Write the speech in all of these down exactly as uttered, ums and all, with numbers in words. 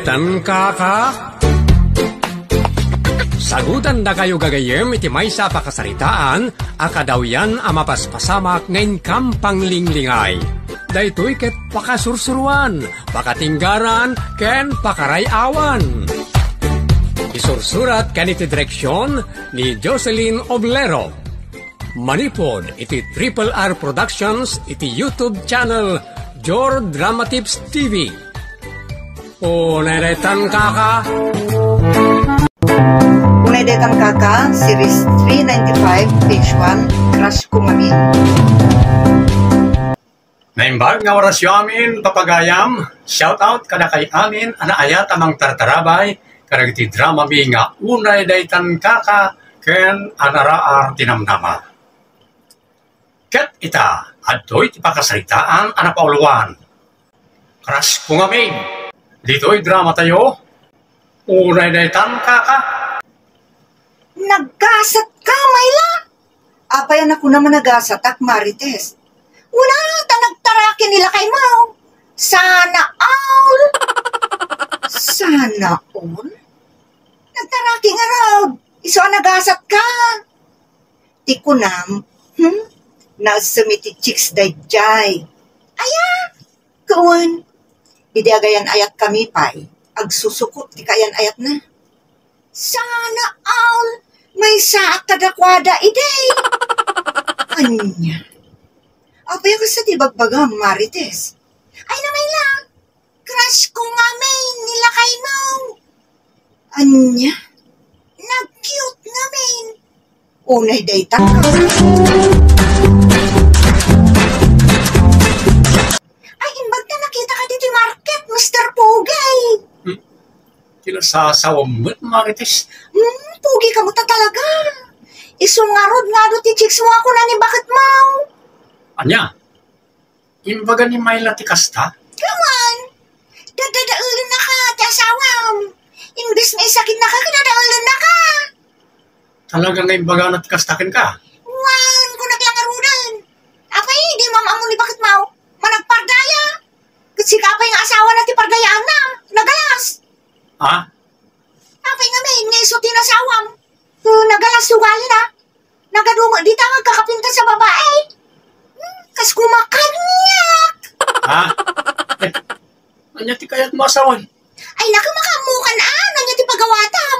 Tan kaka? Sagutandakayo gagayyem iti maysa a pakasaritaan a kadawyan a mapaspasamak nga inkam panglinglingay. Daytoy ket pakasursuruan, pakatinggaran, ken pakaray-awan. Isursurat ken iti direksion ni Jocelyn Oblero. Manipud iti Triple R Productions iti YouTube channel Jor Drama Tips T V. Unay daytan kaka. Unay daytan kaka, Series three ninety-five, Page one, Crush Ko Ngamin. Naimbag nga orasyo amin, papagayam. Shout out kadakay amin a naayat a mangtartarabay kadagiti drama mi nga Unay Daytan Kaka ken Anaraar ti Namnama. Ket ita, adtoy ti pakasaritaan a napauluan. Crush Ko Ngamin. Ditoy drama tayo, Unay Daytan Kaka. Naggasat ka, Mayla? Apay a nakunam a nagasatak, Marites? Wala, ta nagtaraki ni lakaymo. Sana all. Sana all? Nagtaraki ngarud. Isu a nagasat ka. Ti kunam, hmm? Naessem iti chicks daydiay. Aya, kawan. Idi agayan-ayat kami pay, agsusukot ti kaayan-ayatna. Sana all, maysaak kadakuada idi. Ania? Apay a kasta ti bagbagam, Marites? Ay, namay lang. Crush ko ngamin ni lakaymo. Ania? Nag-cute ngamin. Unay dayta. Ay, imbag ta nakita ka ditoy market, Mister Pugay. Hmm? Kinasasawam met, Marites. Hmm, pugi ka mo ta talaga. Isu ngarud nga adu ti chicks mo ako nani bakit mo. Ania? Imbaga ni Myla ti kasta? Kaman, dadadaelennaka ti asawam. Imbes nga isakitnaka, kinadaelennaka. Talaga nga imbagana ti kasta kenka? Wan, kunak lang ngaruden. Apay, di mo am-ammo ni bakit mo? Managpardaya. Ket sika pay nga asawana ti pardayaanna. Nagalas. Ha? Apay ngamin nga isu ti nasawam. Nagalas ti ugalina. Nagadu met dita nga agkakapintas a babai. Hmm, kas kumakaniak. Ha? Eh, ania ti kayatmo a sawen? Ay, naku, makaammokan, a, ania ti pagawatam?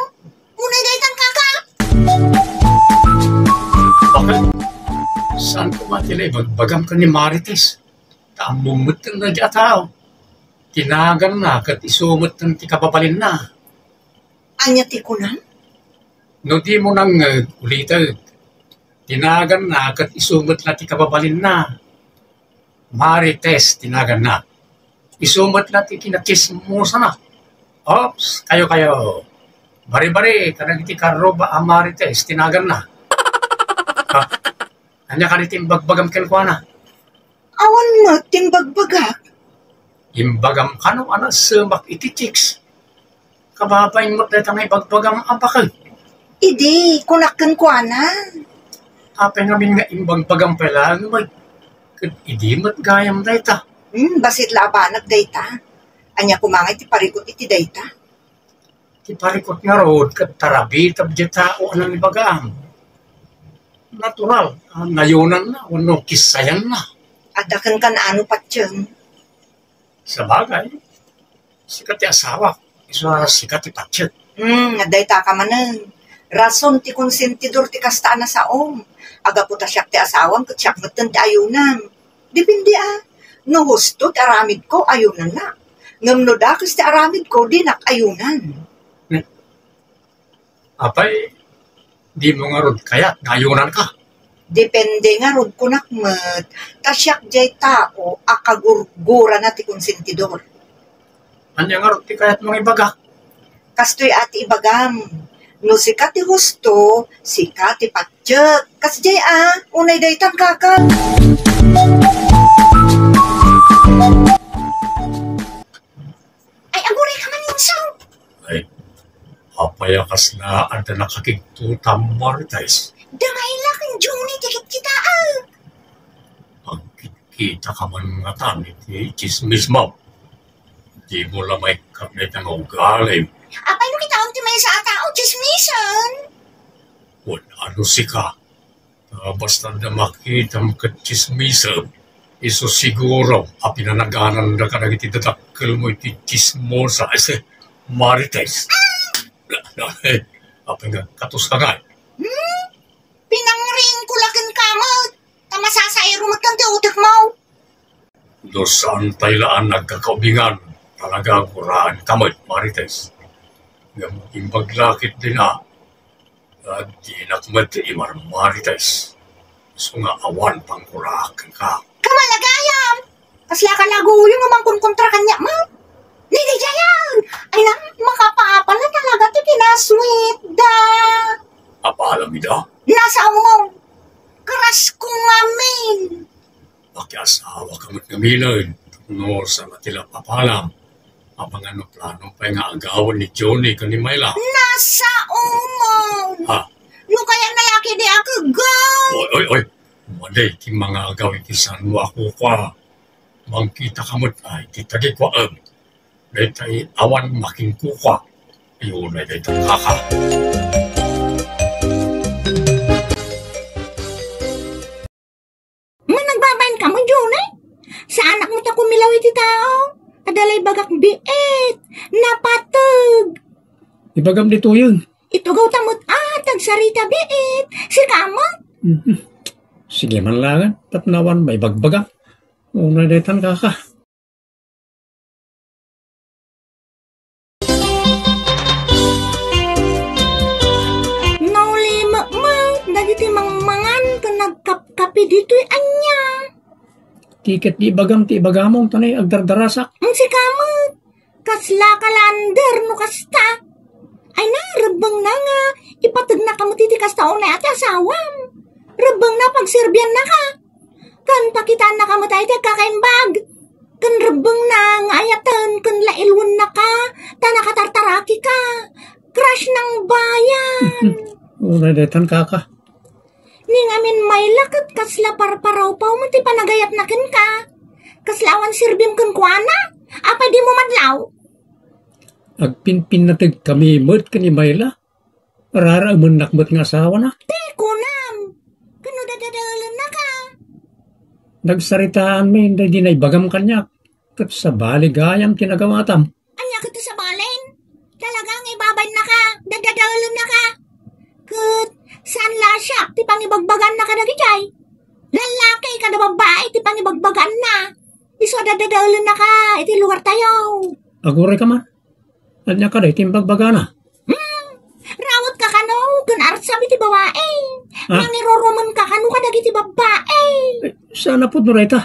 Unay daytan kaka. Bakit? Saan ko nga ti naibagbagam ken ni Marites? Ta ammom metten daydi a tao. Ti naganna ket isu metten ti kababalinna. Ania ti kunam? No dimo nangngeg, ulitek. Ti naganna ket isu met la ti kababalinna. Marites ti naganna. Isu met la ti kinachismosana. Ops, kayo, kayo. Bari-bari kadagiti karruba a Marites ti naganna. Ha? Ania kadi ti imbagbagam kenkuana? Awan met ti imbagbagak. Imbagam kano a nasemak iti chicks. Kababain met dayta nga ibagbagam a baket. Idi, kunak kenkuana. Apay ngamin nga imbagbagam pay laeng met, ket idi met gayam dayta. Hmm, bassit la a banag dayta. Ania koma nga iti parikut iti dayta? Ti parikut ngarud ket tarabitab diay tao a nangibagam. Natural, a, nayonanna wenno kissayanna. Adda kenka nano patiem? Sabagay, sika ti asawak, isu a sika ti patiek. Hmm, dayta ka manen. Rason ti konsentidor ti kasta a nasaom. Gapu ta siak ti asawam ket siak metten ti ayonam. Depende a. No husto ti aramidko, ayonannak. Ngem no dakes ti aramidko, dinak ayonan. Apay, dimo ngarud kayat nga ayonanka? Depende ngarud kunak met, ta siak diay tao a kagurgurana ti konsentidor. Ania ngarud ti kayatmo nga ibagak? Kastoy a ti ibagam, no sika ti husto, sika ti patiek. Kasdiay a, unay daytan kaka. Ay, aguray ka man, Inso. Ay, apay a kasla adda nakakigtutam, Marites? Damay la ken Johnny ti kitkitaek. Agkitkita ka man ngatan iti tsismis mo. Dimo la maikkat dayta nga ugalim. Apay no kitaem ti maysa a tao, tsismisen? Wen, ano sika? Ta basta adda makitam ket tsismisem, isu siguro a pinanagananda kadagiti dadakkelmo iti tsismosa, ese, Marites. Apay nga katos ka ngay? Hmm? Pinangriingko la kenka met, ta masasairo met ti utekmo. No saantay la a nagkakaubingan, talaga guraenka met, Marites. Ngem imbag la ketdin a, dinak met imarmarites. Isu nga awan pangguraak kenka. Kamalagayam! Kasla ka laguyo nga mangkonkontra kaniak, ma? Ni di jayan! Ay na, makapapal na talaga ti kinasweet da. Apalam ida? Nasa umong. Crush ko ngamin. Makiasawa ka met ngamin, no, sa matila papalam. Apangan no plano pay nga agawan ni Johnny ken ni Myla. Nasa umong. Ha? No kaya na laki di akagaw. Oy, oy, oy. Madi ti mangagaw iti sanmo a kukua. Mangkita ka met ay ti tagikuaem. Daytay awan makinkukua. Ayun, ay daytay kaka. Managbabain ka mo, Johnny? Saanak mo ta kumilaw iti tao? Adda la ibagak biit. Napateg. Ibagam ditoyen. Itugaw ta met, ah, tagsarita biit. Sika mo? Mhm. Sige man langen, tapno awan maibagbaga. Unay daytan kaka. Naulimek met dagiti mangmangan ken nagkapkapi ditoy ania. Ti ket di ibagam ti ibagamon, ta nay agdardarasak. Ang sika met, kasla ka lander no kasta. Ay na, rebbengna nga ipategnaka met iti kasta unay a ti asawam. Rebbengna pagserbiannaka. Ken pakitaannaka met ay ti agkakaimbag. Ken rebbengna nga ayaten ken lailwennaka ta nakatartarakika. Crush ng bayan. Unay daytan kaka. Ni ngamin Myla ket kasla parparawpaw met ti panagayatna kenka. Kasla awan serbim kenkuana. Apay dimo madlaw? Agpinpinnategkami met ken ni Myla. Raraemennak met nga asawana. Ti kunam! Kano dadadaelennaka? Nagsaritaanmi daydi naibagam kaniak, ket sabali gayam ti nagawatam. Ania ket ti sabalen? Talaga nga ibabayennaka, dadadaelennaka. Ket saan la siak ti pangibagbaganna kadagijay? Lallaki kada babbai ti pangibagbagaanna. Isu a dadadaelennaka iti lugartayo. Aguray ka man. Ania kadi ti imbagbagana? Hmm, rawat ka kano, ken arsam iti babai. Ah? Mangirurumen ka kano kadagiti babbai. Eh, saan a pudno dayta?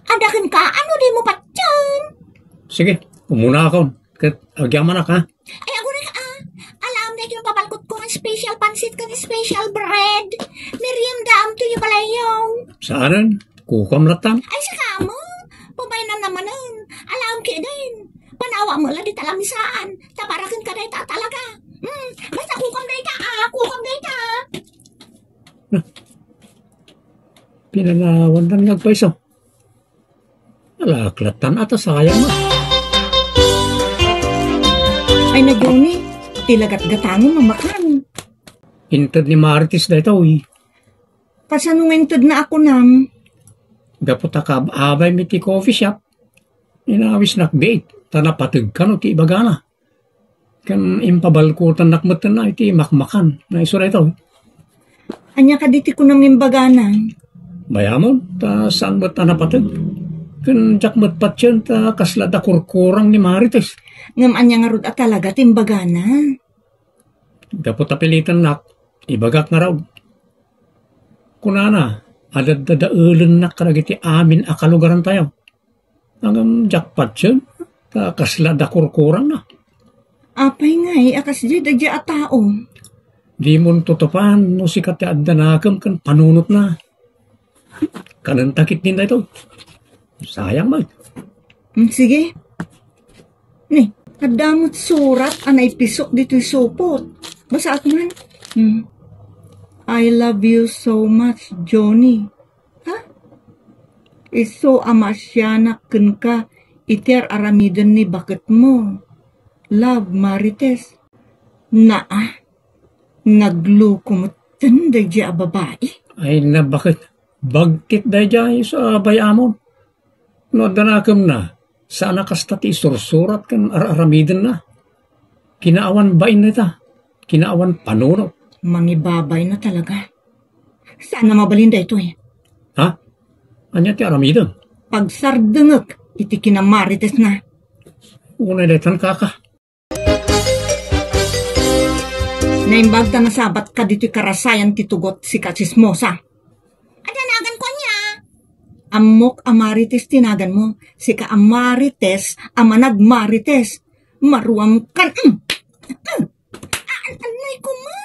Adda kenka, ano di mo patien? Sige, umunakon. Ket agyamanak, ha? Ay, aguray ka, ah. Alaam daytoy papalkot ko nga special pansit ken special bread. Meriendaam to yung balayaw. Saanen? Kukuam latta. Ay, sika mo? Pabaynan namanen. Alaam ketdin. Panawa mo la di talamisaan. Taparaken ka dayta talaga. Hmm, basta kukuam dayta, ah. Kukuam dayta. Pinanawan tan nga agpayso. Alaklattan a ta sayang a. Ay na, Johnny, ti lagatgatangem a makan. Inted ni Marites daytoy. Kasano nga intedna a kunam? Gapu ta kaab-abaymi ti coffee shop, inawisnak biit ta napateg kano ti ibagana. Ken impabalkutannak metten iti makmakan. Naisu daytoy. Ania kadi ti kunam nga imbagana? Bayamon, ta saan met a napateg. Ken diak met patien ta kasla da kurkurang ni Marites. Ngem ania ngarud a talaga ti imbagana? Gapu ta pilitennak, ibagak ngarud. Kunana a daddadaelennak kadagiti amin a kalugarantayo. Ngem diak patien, ta kasla da kurkurangna. Apay ngay a kasdiay daydiay a tao? Dimon tutupan no sika ti addanakem ken panunotna. Kanenta ketdin daytoy. Sayang man. Hmm, sige. Ni, adda met surat a naipisok ditoy supot. Basaak man. Hmm. "I love you so much, Johnny." Ha? Isu a maasianak kenka Iti ar-aramiden ni baketmo, love Marites. Naa, nagloko metten daydiay a babai. Ay, nabaket. Bagtit daydiay isu a bay-amon. No adda nakemna, saan a kasta ti isursurat ken ar-aramidenna. Kinaawan bain dayta. Kinaawan panunot. Mangibabayna talaga. Saan a mabalin daytoy? Ha? Ania ti aramidem? Pagsardengek iti kinamaritesna. Unay daytan, kaka. Naimbag ta nasabat kaditoy karasayan ti tugot, sika a tsismosa. Adda naganko ania? Ammok a Marites ti naganmo, sika a Marites a managmarites. Maruam kan, mm, mm. Ah, an-, anay koma.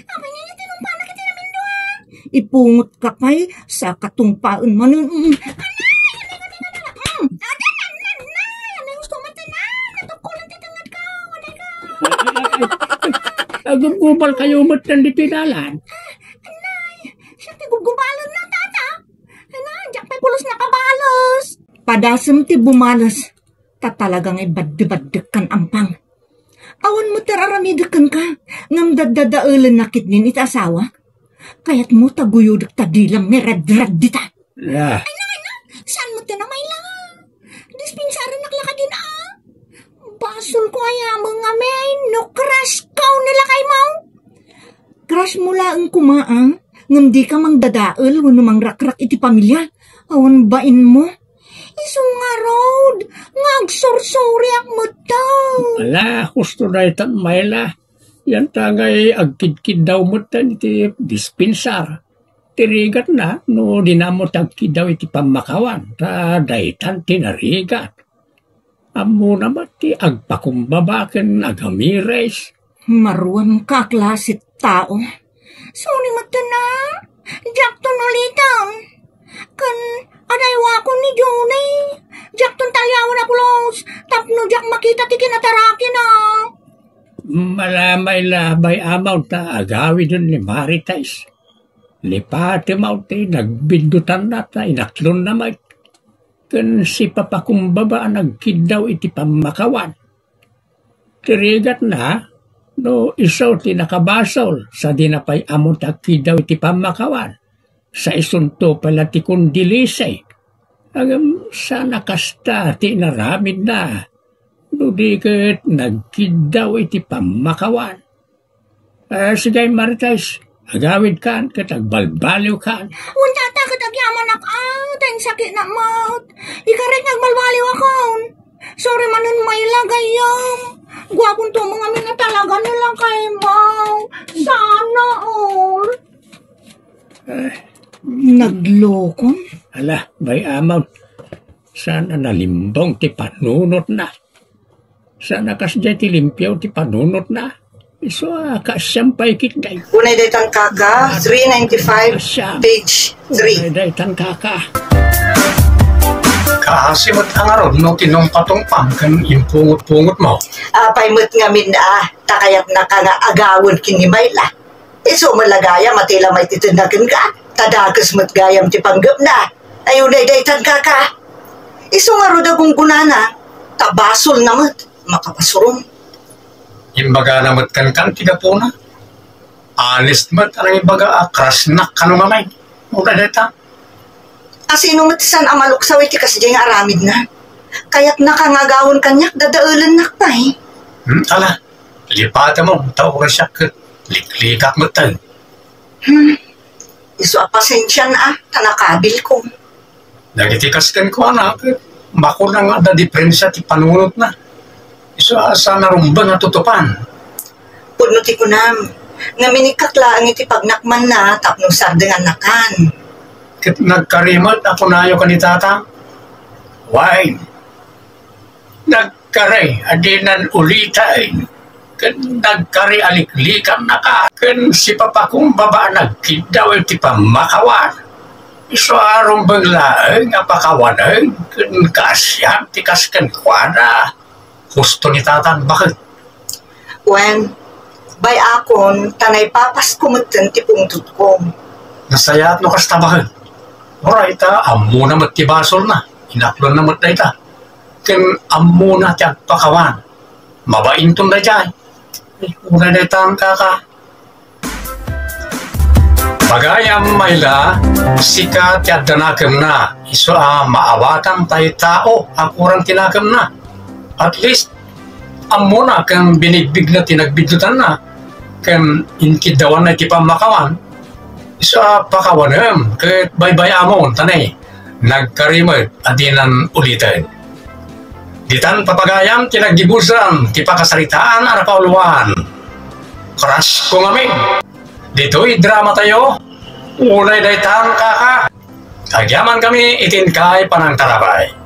Apay nga tinumpanak iti naminduan? Ipungot ka pay, sa katungpaen manen. Mm. Anay, anay, anay, anay, anay. Mm. Adan, anay, anay. Anay, gusto mo ito na? Natukulan ti tangad ka. Anay ka. Ay, ay, ay, ay. Agubgubal kayo met ditoy dalan. Ah, anay. Siya ti gubgubalen na, tata. Anay, diak pay pulos nakabalos. Padasem ti bumales. Ta talaga nga ibaddebaddek kan Ampang. Awan met ti ar-aramidek kenka, ngem daddadaelennak ketdin iti asawak. Kayatmo ta guyodek ta dilam nga iredrad dita. Ah. Ay, no, ay, no. Saan met ti namayla? Dispensarennak la kadin, a. Basolko a yameng ngamin no crush ko ni lakaymo. Crush mo laeng koma, a. Ngem dika mangdadael wenno mangrakrak iti pamilia. Awan bainmo. Isu ngarud nga agsursuriak metten. Ala, husto daytan, Mayla. Yanta ngay agkidkiddaw metten iti dispensar. Ti rigatna no dinammo ti agkiddaw iti pammakawan, ta daytan ti narigat. Ammona met ti agpakumbaba ken agamiris. Maruamka a klase ti tao. Suni metten a, diakton uliten. Ken adaywakon ni Johnny. Diakton taliawen a pulos tapno diak makita ti kinatarakina. Malamay la bay-amon ta agawiden ni Marites. Lipatem ti nagbiddutanna ta inaklonna met. Ken sipapakumbaba a nagkiddaw iti pammakawan. Ti rigatna, no isu ti nakabasol, sadina pay ammon ti agkiddaw iti pammakawan, sa isunto pay la ti kondilisi. Ngem saan a kasta ti inaramidna, no di ket nagkiddaw iti pammakawan. Ah, sige, Marites, agawidkan ket agbalbaliwkan. Wen, tata, ket agyamanak, a, ta insakitnak met. Ikarek nga agbalbaliwakon. Sorry manen, Mayla, gayyem. Guaponto met ngamin a talaga ni lakaymo. Sana all. Eh, naglokon? Ala, bay-amon. Saan a nalimbong ti panunotna. Saan a kasdiay ti limpio ti panunotna. Isu a kaasian pay ketdi. Unay daytan, kaka, three ninety-five, page three. Unay daytan, kaka. Kaasi met a ngarud no tinumpatumpam ken impungot-pungotmo. Apay met ngamin a, ta kayatnaka nga agawen ken ni Mayla. Isu met la gayam a ti la maititenna kenka, ta dakes met gayam ti panggepna. Ay, unay daytan, kaka. Isu ngarud a gunggonana, ta basolna met, makapasurom. Imbagana met kenkan ti gapuna. Honest met a nangibaga a crushnak kano mamay. Unay dayta. A, sino met ti saan a maluksaw iti kasdiay nga aramidna? Kayatnaka nga agawen kaniak, dadaelennak pay. Hmm, ala, lipatemon, ta uray siak ket liklikak metten. Hmm, isu a pasensian a, ta nakabilko. Dagiti kas kenkuana, ket makuna nga adda diferensia ti panunotna. Isu a saan a rumbeng a tutupan. Pudno ti kunam, nga minikkak laeng iti pagnakmanna tapno sardengannakan. Ket nagkari met a kunayo ken ni Tatang, wen, nagkari a dinan uliten, ken nagkari a liklikannaka, ken sipapakumbaba a nagkiddaw iti pammakawan. Isu a rumbeng laeng a pakawanen ken kaasian ti kas kenkuana. Husto ni Tatang, baket. Wen, bay-akon, ta naipapasko metten ti pungtotko. Nasayaat no kasta, baket. Uray ta ammona met ti basolna, inaklonna met dayta. ken ammona ti agpakawan. Mabainton daydiay. Ay, uray daytan, kaka. Pagayam, Myla, sika ti adda nakemna, isu a maawatan tay tao a kurang ti nakemna. At least, ammona ken binigbigna ti nagbiddutanna, ken inkiddawanna iti pammakawan. Isu a pakawanem ket baybay-amon, ta ne, nagkari met a dinan uliten. Ditan, papagayam, ti naggibusan ti pakasaritaan a nakauluan. Crush ko ngamin. Ditoy dramatayo, uray daytan, kaka. Agyamankami iti inkay panangtarabay.